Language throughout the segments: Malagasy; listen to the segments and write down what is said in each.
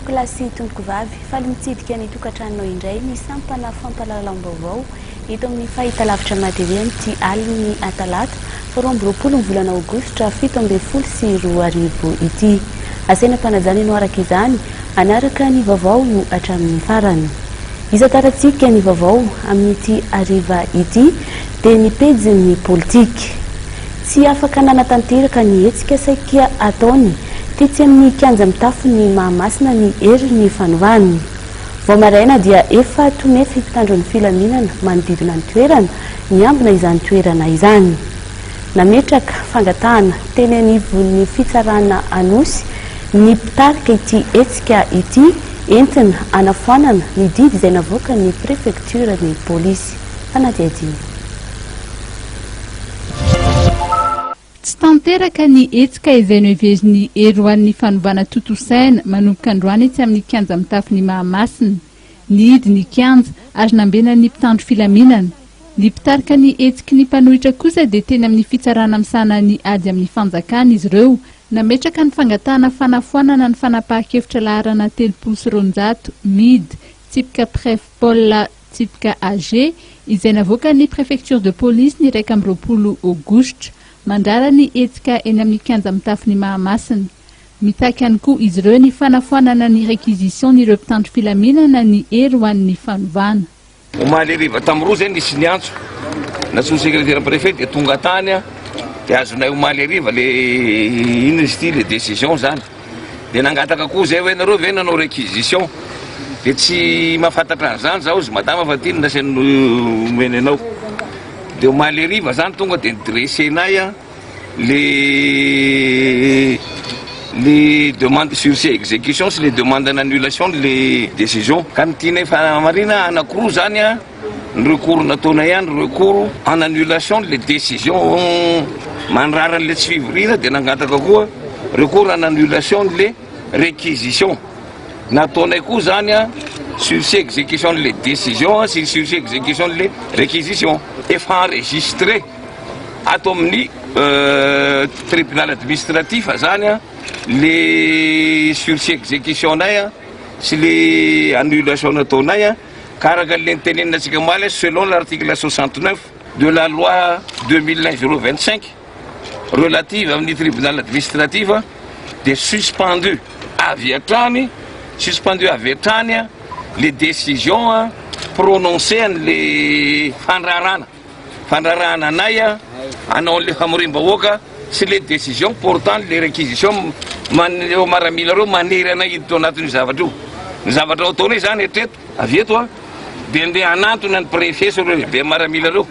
Tompokolahy sy tompokovavy, faly mitsidika ny tokantranonao indray ny sampana fampahalalam-baovao eto amin'ny fahitalavitra MATV amin'ity alin'ny talata faha 22 ny volana aogositra 2017 ity. Asaina am-panajana ianao araka izany hanaraka ny vaovao hatramin'ny farany. Hisantarantsika ny vaovao amin'ity hariva ity dia ny pejin'ny politika. Tsy afaka nanatanteraka ny hetsika saika hataony tetsy amin'ny kianja mitafon'i Mahamasina ny herin'ny fanovana. Vao maraina dia efa tomefy mpitandro ny filaminana manodidina ny toerana niambina izany toerana izany. Nametraka fangatahana teny anivon'ny fitsarana Anosy ny mpitarika ity hetsika ity entina hanafoanana ny didy izay navoakan'ny prefektioran'ny polisy. Fanadihadiana. Tsy tanteraka ny hetsika izay noheverin'ny Hery ho an'ny fanovana tontosaina manomboka androany etsy amin'ny kianja mitafon'i Mahamasina. Nihidy ny kianja ary nambenan'ny mpitandro filaminana. Ny mpitarika ny hetsiky ny mpanohitra kosa dia teny amin'ny fitsarana misahana ny ady amin'ny fanjakana izy ireo nametraka ny fangatahana fanafoanana ny fanapahan-kevitra laharana 230 mid tsipika pref pol tsipika AG, izay navoakan'ny Préfecture de Police ny 21 Aogositra, mandrara ny hetsika eny amin'ny kianja mitafon'i Mahamasina. Mitaky ihany koa izy ireo ny fanafoanana ny réquisition-n'ireo mpitandro filaminana ny hery ho an'ny fanovana. Omaly hariva tamin'ny 2 izay nisy niantso nantsoin'ny secrétaire préfet dia tonga tany aho dia azonay omaly hariva le inona izy ity le décision zany. Dia nangataka koa zay hoe nareo ve nanao réquisition? Dia tsy mahafantatra an'izany za hozy madama fa ty no nasainy nomeny anao. Dia omaly hariva zany tonga dia ni-dresser-nay an le le demande sursis à exécution sy le demande en annulation le décision. Ka ny tianay fanamarihina anakiroa zany an. Ny recours nataonay ihany, recours en annulation le décision mandrara an'le tsy fivoriana dia nangataka koa recours en annulation le réquisition. Nataonay koa zany an sursis exécution le décision sy sursis exécution le réquisition. Efa enregistré ato amin'ny tribunal administratif zany an le sursis exécution nay an sy le annulation nataonay an. Ka araka le nitenenina antsika omaly, selon l'article 69 de la loi 2001 025 relative amin'ny tribunal administratif dia suspendu avy hatrany, suspendu avy hatrany le décision prononcée an'le fandrarana. Fandrarahana anay hanao an'le famoriam-bahoaka sy le décision portant le réquisition ireo maramila ireo manery anay hiditra ao anatin'io zavatra io. Ny zavatra ho ataonay izany hatreto avy eto dia andeha hanantona ny préfet sy ireo lehibe maramila ireo.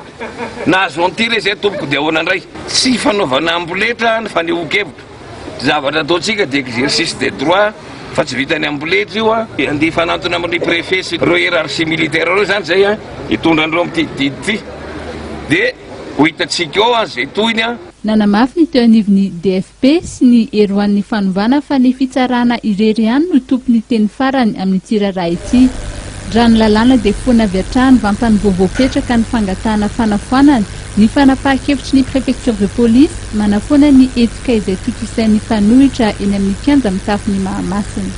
Nahazo an'ity re izay tompoko dia ahoana indray? Tsy fanaovana amboletra ny fanehoan-kevitra. Zavatra ataontsika dia exercice des droits fa tsy vitan'ny amboletra io a! Andeha hifanantona amin'ny préfet sy ireo hiérarchie militaire ireo izany izay a, hitondra an'ireo amin'ity didy ity dia ho hitantsika eo a izay tohiny a! Nanamafy ny teo anivon'ny DFP sy ny Hery ho an'ny Fanovana fa ny fitsarana irery ihany no tompon'ny teny farany amin'ity raharaha ity. Raha ny lalàna dia foana avy hatrany vantany vao voapetraka ny fangatahana fanafoanana Ny fanapahan-kevitry ny Préfecture de Police manafoana ny hetsika izay tontosain'ny mpanohitra eny amin'ny kianja mitafon'i Mahamasina.